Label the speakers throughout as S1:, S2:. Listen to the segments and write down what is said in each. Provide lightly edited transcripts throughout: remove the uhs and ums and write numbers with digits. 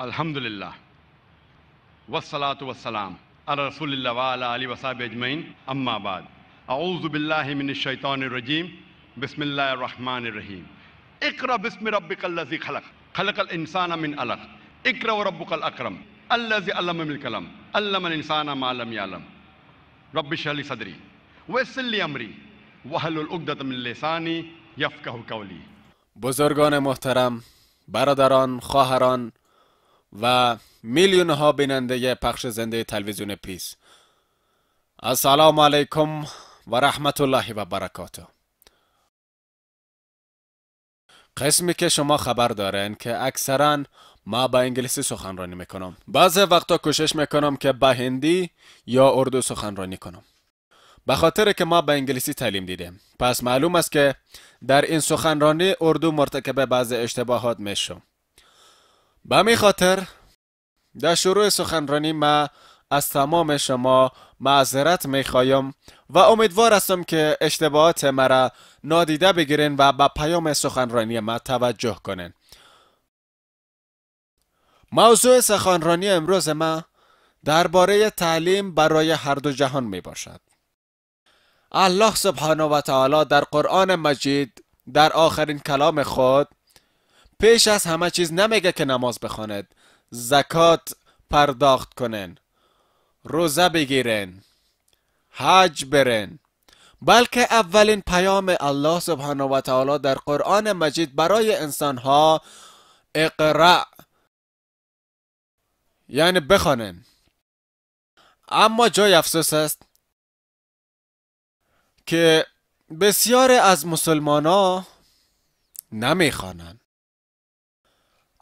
S1: الحمدلله والصلاة والسلام علی رسول الله و علی آله و صحبه اجمعین، اما بعد، اعوذ بالله من الشیطان الرجیم، بسم الله الرحمن الرحیم. اقرأ باسم ربک الذی خلق، خلق الانسان من علق، اقرأ وربک الاکرم الذی علم بالقلم، علم الانسان ما لم یعلم. رب اشرح لی صدری ویسر لی امری واحلل عقدة من لسانی یفقهوا قولی.
S2: بزرگان محترم، برادران، خواهران و میلیون ها بیننده پخش زنده تلویزیون پیس، السلام علیکم و رحمت الله و برکاته. قسمی که شما خبر دارین که اکثرا ما با انگلیسی سخنرانی میکنم، بعض وقتا کوشش میکنم که با هندی یا اردو سخنرانی کنم، به خاطر که ما با انگلیسی تعلیم دیدیم. پس معلوم است که در این سخنرانی اردو مرتکب بعض اشتباهات میشم. به می خاطر در شروع سخنرانی ما از تمام شما معذرت میخوایم و امیدوار هستم که اشتباهات مرا نادیده بگیرین و به پیام سخنرانی ما توجه کنین. موضوع سخنرانی امروز ما درباره تعلیم برای هر دو جهان می باشد. الله سبحانه و تعالی در قرآن مجید در آخرین کلام خود پیش از همه چیز نمیگه که نماز بخواند، زکات پرداخت کنن، روزه بگیرن، حج برن، بلکه اولین پیام الله سبحانه و تعالی در قرآن مجید برای انسانها اقرأ، یعنی بخوانن. اما جای افسوس است که بسیار از مسلمان ها نمیخوانند.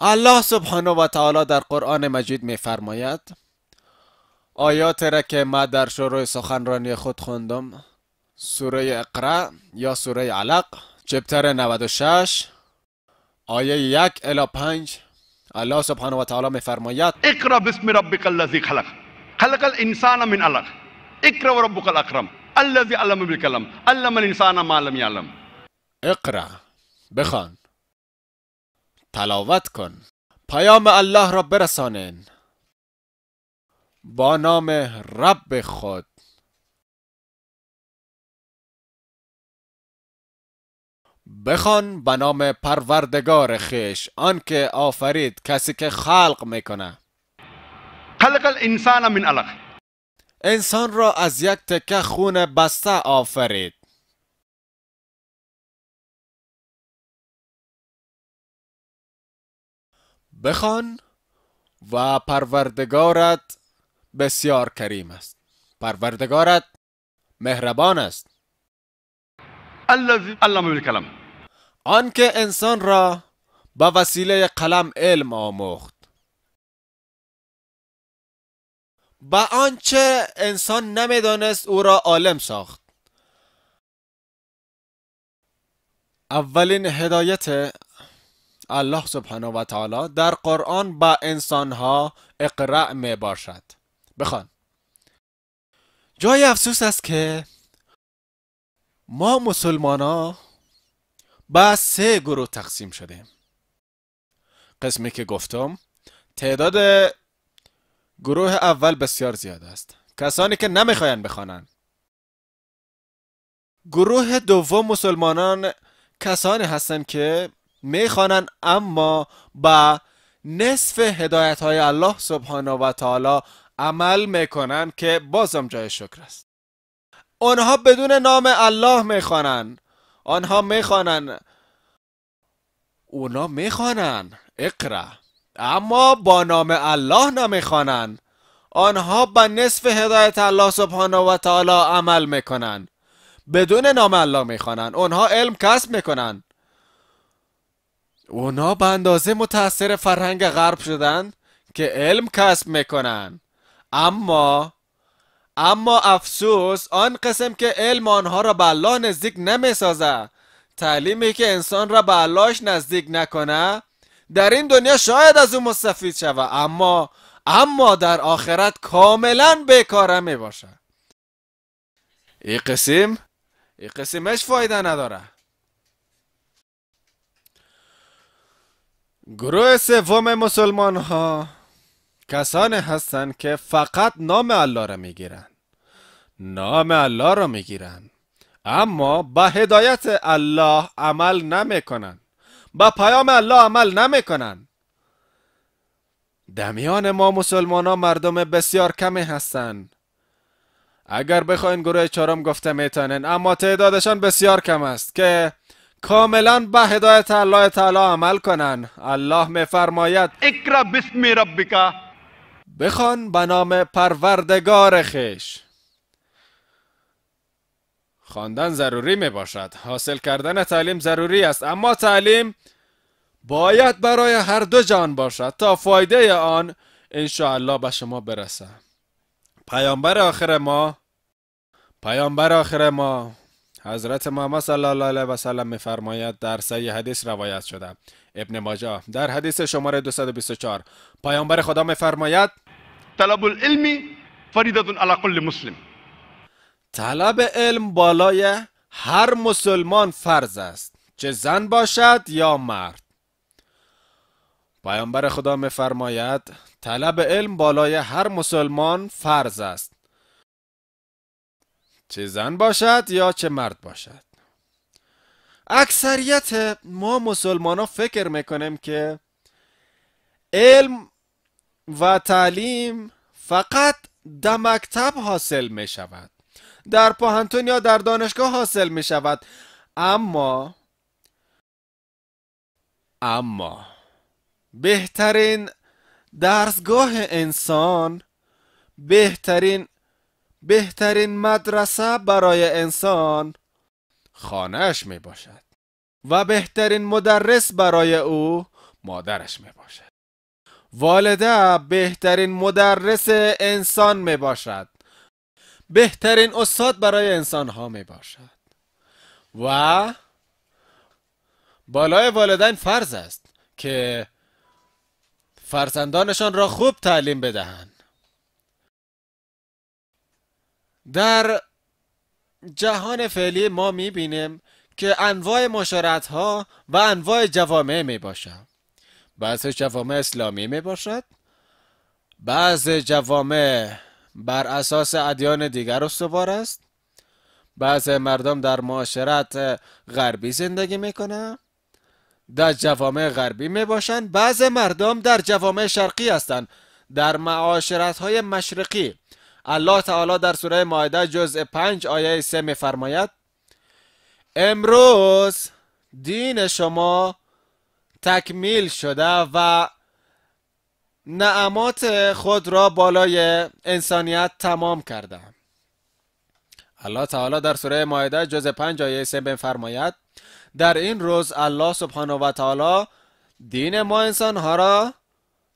S2: الله سبحانه و تعالی در قرآن مجید میفرماید، آیات را که ما در شروع سخنرانی خود خواندم، سوره اقرأ یا سوره علق، چپتر 96 آیه 1 الی 5، الله سبحانه و تعالی میفرماید:
S1: اقرأ باسم ربک الذی خلق، خلق الانسان من علق، اقرأ وربک الاکرم الذی علم بالقلم، علم الانسان ما لم یعلم.
S2: اقرأ، بخوان، تلاوت کن، پیام الله را برسانین با نام رب خود. بخوان به نام پروردگار خویش، آن که آفرید، کسی که خلق میکنه.
S1: خلق الانسان من علق،
S2: انسان را از یک تکه خون بسته آفرید. بخوان و پروردگارت بسیار کریم است، پروردگارت مهربان است.
S1: الذی علم بالقلم،
S2: آن که انسان را به وسیله قلم علم آموخت. به آنچه انسان نمیدانست او را عالم ساخت. اولین هدایت الله سبحانه و تعالی در قرآن به انسانها اقرأ می باشد، بخوان. جای افسوس است که ما مسلمان ها به سه گروه تقسیم شدیم. قسمی که گفتم تعداد گروه اول بسیار زیاد است، کسانی که نمیخواین بخوانند. گروه دوم مسلمانان کسانی هستند که میخوانند اما با نصف هدایت های الله سبحانه و تعالی عمل میکنند که بازم جای شکر است. آنها بدون نام الله میخوانند، آنها میخوانند، اونا میخوانند اقرأ، اما با نام الله نمیخوانند. آنها به نصف هدایت الله سبحانه و تعالی عمل میکنند، بدون نام الله میخوانند. آنها علم کسب میکنند. اونا به اندازه متاثر فرهنگ غرب شدن که علم کسب میکنن، اما افسوس آن قسم که علم آنها را به الله نزدیک نمیسازه، تعلیمی که انسان را به اللهش نزدیک نکنه در این دنیا شاید از او مستفید شود، اما در آخرت کاملا بیکاره می باشه. این قسمش فایده نداره. گروه سوم مسلمان ها کسانی هستند که فقط نام الله را میگیرند، نام الله را میگیرند، اما به هدایت الله عمل نمیکنند، به پیام الله عمل نمیکنند. در میان ما مسلمان ها مردم بسیار کمی هستند. اگر بخواین گروه چهارم گفته میتونن، اما تعدادشان بسیار کم است که کاملا به هدایت الله تعالی عمل کنند. الله میفرماید
S1: اقرأ باسم ربک،
S2: بخوان به نام پروردگار خویش. خواندن ضروری می باشد، حاصل کردن تعلیم ضروری است، اما تعلیم باید برای هر دو جان باشد تا فایده آن انشاءالله به شما برسه. پیامبر آخر ما حضرت محمد صلی الله علیه و سلم میفرماید، در صحیح حدیث روایت شده، ابن ماجه در حدیث شماره 224، پیامبر خدا میفرماید
S1: طلب العلم فریضة علی کل مسلم،
S2: طلب علم بالای هر مسلمان فرض است، چه زن باشد یا مرد. پیامبر خدا میفرماید طلب علم بالای هر مسلمان فرض است، چه زن باشد یا چه مرد باشد. اکثریت ما مسلمان ها فکر میکنیم که علم و تعلیم فقط در مکتب حاصل میشود، در پوهنتون یا در دانشگاه حاصل میشود، اما بهترین درسگاه انسان، بهترین مدرسه برای انسان خانه‌اش می باشد و بهترین مدرس برای او مادرش می باشد. والده بهترین مدرس انسان می باشد، بهترین استاد برای انسان ها می باشد و بالای والدین فرض است که فرزندانشان را خوب تعلیم بدهند. در جهان فعلی ما میبینیم که انواع معاشرت ها و انواع جوامع می باشد. بعض جوامع اسلامی می باشد، بعض جوامع بر اساس ادیان دیگر استوار است، بعض مردم در معاشرت غربی زندگی میکنند، در جوامع غربی می باشند، بعض مردم در جوامع شرقی هستند، در معاشرت های مشرقی. الله تعالی در سوره مائده جزء 5 آیه 3 می فرماید امروز دین شما تکمیل شده و نعمات خود را بالای انسانیت تمام کرده. الله تعالی در سوره مائده جزء 5 آیه 3 می فرماید در این روز الله سبحانه و تعالی دین ما انسانها را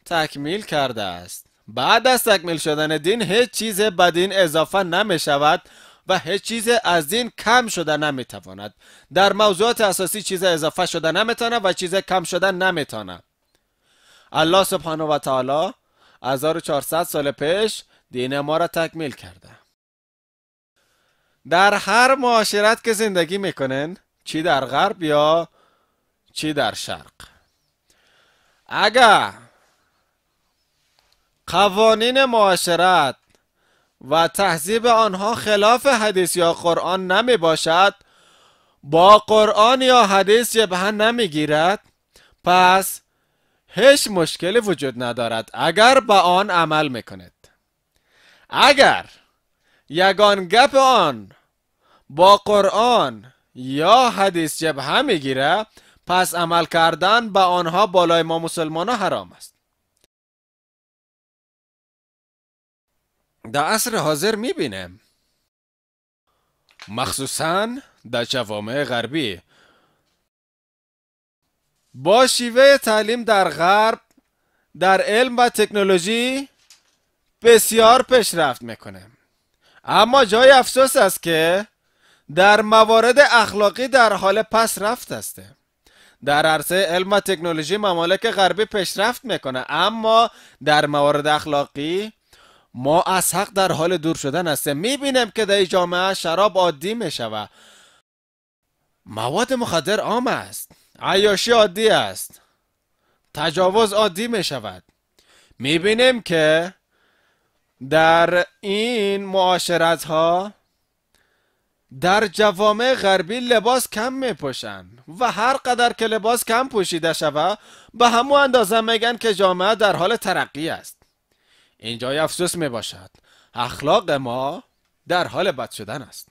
S2: تکمیل کرده است. بعد از تکمیل شدن دین هیچ چیز به دین اضافه نمی شود و هیچ چیز از دین کم شده نمی تواند. در موضوعات اساسی چیز اضافه شده نمی تواند و چیز کم شده نمی تواند. الله سبحانه و تعالی 1400 سال پیش دین ما را تکمیل کرده. در هر معاشرت که زندگی میکنن، چی در غرب یا چی در شرق، اگر قوانین معاشرت و تهذیب آنها خلاف حدیث یا قرآن نمی باشد، با قرآن یا حدیث جبهه نمی گیرد، پس هیچ مشکلی وجود ندارد اگر به آن عمل میکند. اگر یگان گپ آن با قرآن یا حدیث جبهه میگیره، پس عمل کردن به آنها بالای ما مسلمان ها حرام است. در عصر حاضر میبینم مخصوصا در جوامع غربی با شیوه تعلیم در غرب در علم و تکنولوژی بسیار پیشرفت میکنه، اما جای افسوس است که در موارد اخلاقی در حال پس رفت است. در عرصه علم و تکنولوژی ممالک غربی پیشرفت میکنه، اما در موارد اخلاقی ما از حق در حال دور شدن هستیم. میبینیم که در جامعه شراب عادی میشود، مواد مخدر عام است، عیاشی عادی است، تجاوز عادی می شود. می بینیم که در این معاشرت ها در جوامع غربی لباس کم می پوشن و هر قدر که لباس کم پوشیده شود به همون اندازه میگن که جامعه در حال ترقی است. اینجای افسوس می باشد. اخلاق ما در حال بد شدن است.